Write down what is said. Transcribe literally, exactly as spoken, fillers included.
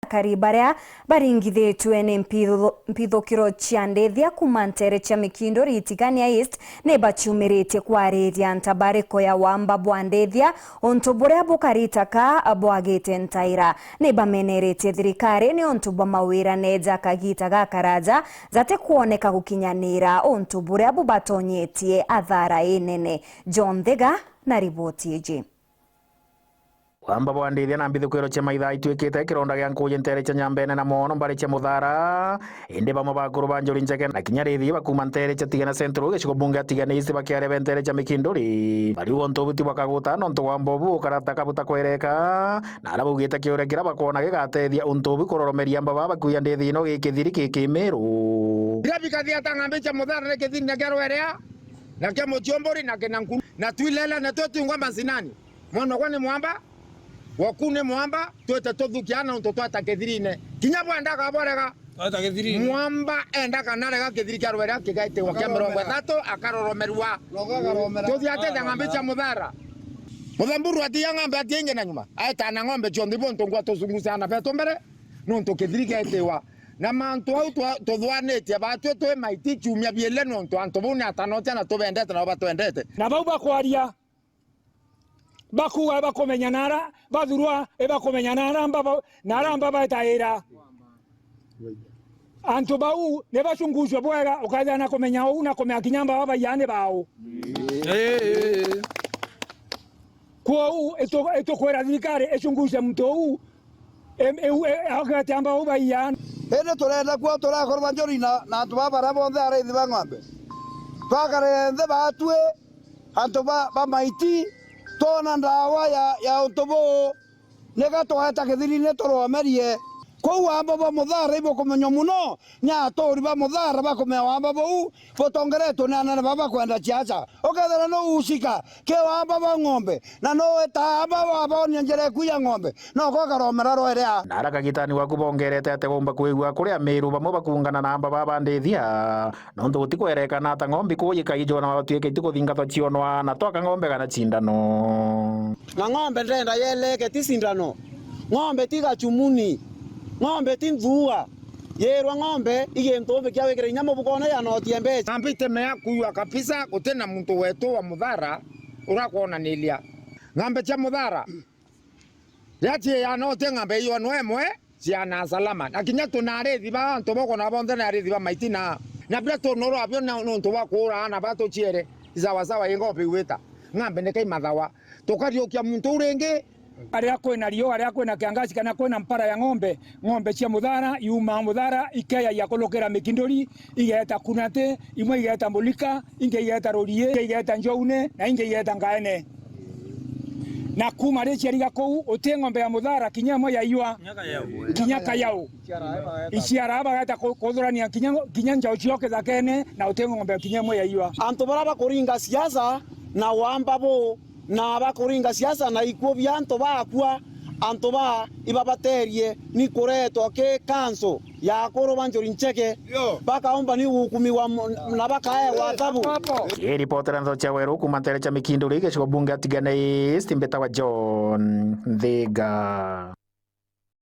Akari baria baringithitue ni mpithu-, mpithukiro cia ndithia kuuma nteere cia Mikinduri Itigania East ni baciumiritie kwariria ntabariko ya wamba bwa ndithia, untu buria bukari ta ka bwagite ntaira. Ni bameneretie thirikari niuntu bwa mawirane ja kagiita gakaraja jatikwoneka gukinyanira, untu buria bubatonyetie athara inene. John Thiga na riboti iji. Wamba bwa ndithia na mbithukwiro cia maithaa itwikite kironda gia nkuuji nteere cia Nyambene na Moono mbari cia Muthara. Indi bamwe ba akuru ba Njuri Njeke na kinya rithi bakuuma nteere cia Tigania Central, gicigo bunge ya Tigania East, bakiaria be nteere cia Mikinduri, bariuga untu buti bwa kaguta nontu wamba ubu ukarata ka butakwereka, na aria baugite kiuria kiria bakwona gigatethia untu ubu kuroromeria amba baba bakuuja ndithi ino gikithiri ki kimiru. Biria bikathia ta ng'ambi cia Muthara ni kithiri na kia Rwerea, na kia Muchiomburi na kina Nkuru, na twilele na twe twingwa masinani. Mwanokwa ni mwamba, woku ni mwamba, twite tuthukia nontu twata kithirine. Kinya bwenda kaborega. Twata kithirine. Mwamba enda kana rega kithiri kia Rwerea kigaitiwa kia mirongo ithatu, akaroromerua. Tuthia atete ng'ambi cia Muthara. Muthamburu atia ng'ambi atia ingi na nyuma. Aeta na ng'ombe cionthe ibo ntungu atuzungucia na betu mbere, nontu kithiri kiaitiwa. Na mantu au twa-, tuthwanitie batwi twi maiti ciumia biele nontu antu bau ni atanotia na tubendete nabo batwendete. Na bau bakwaria, bakuuga ibakumenya na ara bathurwa, ibakumenya na ara mba ba-, na ara mba baetaira. Antu bau ni bacungucua bwega, ukethira na kumenya uu na kumenya kinya mba baba baiyani bao. Kwou itu-, itukwira thirikari icunguce muntu uu, em-, eu-, e-, augite amba uu baiya. Indi turenda kuo turakorwa Njuri na, na antu baba baria bonthe araithi ba ng'ombe. Twakare nthi batwi, antu ba, ba maiti, twona ndawa ya, ya untu buu, nika tweta kithirine turomerie. Kwou wamba bwa Muthara ibukumenywa mono, ni aturi ba Muthara bakumenya wamba buu, butongeretwe ni anene baba bakwenda ciaca. Ukethira ni uusika ki wamba bwa ng'ombe, na ni wita amba wabonia njira iku ya ng'ombe, noko ukaromera rwerea. Na ara kagitani waku bongerete ati gomba kwigua kuri Amiru bamwe bakuungana na amba baba ndithia, nontu gutikwerekana ata ng'ombe kuu ikaijwa na batuike itikuthingatwa cionwa na twaka ng'ombe kana cindano. Na ng'ombe ndenda yeleke ti cindano. Ng'ombe ti gachumuni. Ng'ombe ti nthuua. Yirwa ng'ombe i gintu ubikia wikire inya mubukone ya noti ya mbeca. Ng'ambi itemea kuua kabisa, guti na muntu wetu wa Muthara urakwonaniria. Ng'ambi cia Muthara, riria ciiana uti ng'ambi iiwa no imwe ciana salama. Na kinya tunarithi ba antu boko na bonthe na arithi ba maiti na, na biria tunurwa bio na nontu bwa kuura aana ba tuciere, i sawa sawa, i ng'ombe iwita. Ng'ambi nikai mathawa. Tukariukia muntu u ringi. Aria kwina riua, aria kwina kiangazi, kana kwina mpara ya ng'ombe, ng'ombe cia Muthara iumaa Muthara, ikeeja iakulukira Mikinduri, igeeta Kunati, imwe igeeta Mulika, ingi igeeta Rurie, ingi igeeta Njoune, na ingi igeeta Ngaene. Na kuuma ri ciariga kuu, uti ng'ombe ya Muthara kinya imwe yaiywa. Kinya Kayau. Iciara bageeta ku-, kuthurania kinya, kinya njau cio kithakene, na uti ng'ombe kinya imwe yaiywa. Antu baria bakuringa siasa na wamba buu, na bakuringa siasa na ikuu bia antu bakua, antu ba ibabaterie ni kuretwa ki kanso ya akuru ba Njuri Ncheke, bakaumba ni gukumiwa mu-, na bakaewa athabu. Kiripotera Ntho cia Weru kuuma nteere cia Mikinduri, gicigo bunge ya Tigania East, mbitawa John Nthiga.